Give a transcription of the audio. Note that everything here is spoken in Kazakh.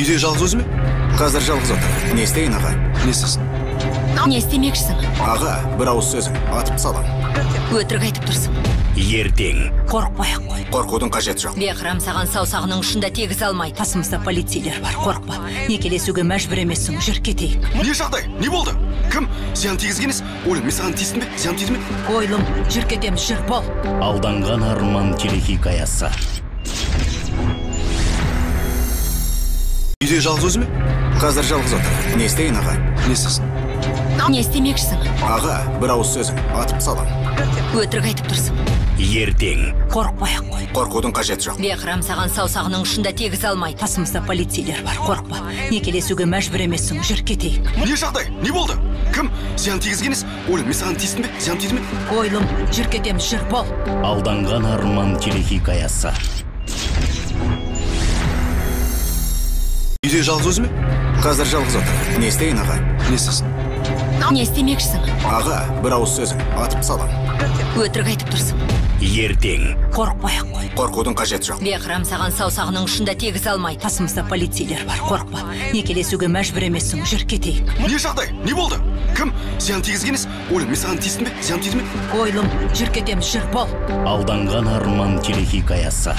Үйде жалғыз өзі ме? Қазір жалғыз отыр. Не істейін, аға? Не істейсің? Не істемекшісің? Аға, бір ауыз сөзім, атып салам. Өтірік айтып тұрсың. Ертең. Қорықпай ақ қой. Қорқудың қажеті жоқ. Бехрам саған саусағының ұшында тегізе алмайды. Қасымызда полицейлер бар, қорықпа. Некелесуге мәжбүр емессің, жүр кетейік. Не жағдай? Не болды? Кім? Зиян тигізген емес? Ойлым, мен саған тиістім бе? Зиян тиді ме? Ойлым, жүр кетеміз, жүр, бол. Алданған арман телехикаясы. Үйде жалғыз өзі ме? Қазір жалғыз отыр. Не істейін, аға? Не істейсің? Не істемекшісің? Аға, бір ауыз сөзім, атып салам. Өтірік айтып тұрсың. Ертең. Қорықпай ақ қой. Қорқудың қажеті жоқ. Бехрам саған саусағының ұшында тегізе алмайды. Қасымызда полицейлер бар, қорықпа. Некелесуге мәжбүр емессің, жүр кетейік. Не жағдай? Не болды? Кім? Зиян тигізген емес? Ойлым, мен саған тиістім бе? Зиян тиді ме? Ойлым, жүр кетеміз, жүр, бол. Алданған арман телехикаясы. Үйде жалғыз өзі ме? Қазір жалғыз отыр. Не істейін, аға? Не істейсің? Не істемекшісің? Аға, бір ауыз сөзім, атып салам. Өтірік айтып тұрсың. Ертең. Қорықпай ақ қой. Қорқудың қажеті жоқ. Бехрам саған саусағының ұшында тегізе алмайды. Қасымызда полицейлер бар, қорықпа. Некелесуге мәжбүр емессің, жүр кетейік. Не жағдай? Не болды? Кім? Зиян тигізген емес? Ойлым, мен саған тиістім бе? Зиян тиді ме? Ойлым, жүр кетеміз, жүр, бол. Алданған арман телехикаясы.